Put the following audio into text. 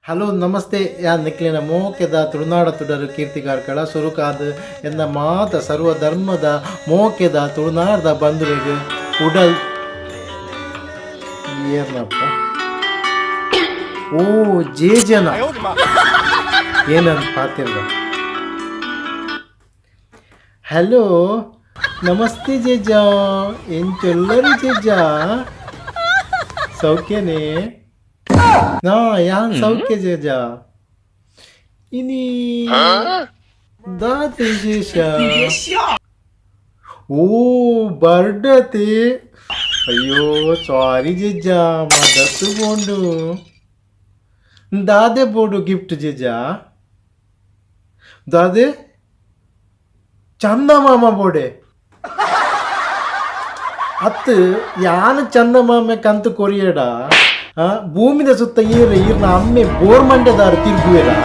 Hello namaste, ಯಾನ್ ನಿಕ್ಲೆನ ಮೋಕೆದ ತುಳುನಾಡ ತುಡರು ಕೀರ್ತಿ ಕಾರ್ಕಳ. ಸುರುಕಾದ್ ಎನ್ನ ಮಾತ ಸರ್ವ ಧರ್ಮದ ಮೋಕೆದ ತುಳುನಾಡ್ದ ಬಂಧುಲೆಗ್ ಉಡಲ್ ಏರ್ನಪ್ಪ ಓ ಜೇಜನ ಏನಂತ ಪಾತಿರ್ದ. ಹಲೋ ನಮಸ್ತೆ ಜೇಜ, ಎಂಚೊಲ್ಲರು ಜೇಜ? ಸೌಖ್ಯನೇ? ನಾ ಯಾನ್ ಸೌಖ್ಯ ಜೇಜ. ಇನಿ ದಾದ ವಿಶೇಷ? ಓ ಬರ್ಡತೆ. ಅಯ್ಯೋ ಸಾರಿ ಜೇಜ, ಮದತ್ತು ಬೋಂಡು. ದಾದೆ ಬೋಡು ಗಿಫ್ಟ್ ಜೇಜ? ದಾದೆ ಚಂದಮಾಮ ಬೋಡೆ? ಅತ್ತು ಯಾನ್ ಚಂದಮಾಮೆ ಕಂತು ಕೊರಿಯಡ ಭೂಮಿದ ಸುತ್ತ ಈರ್ ಈರ್ನ ಅಮ್ಮೆ ಬೋರ್ಮಂಡೆದಾರು ತಿರುಗುವೆರಾ?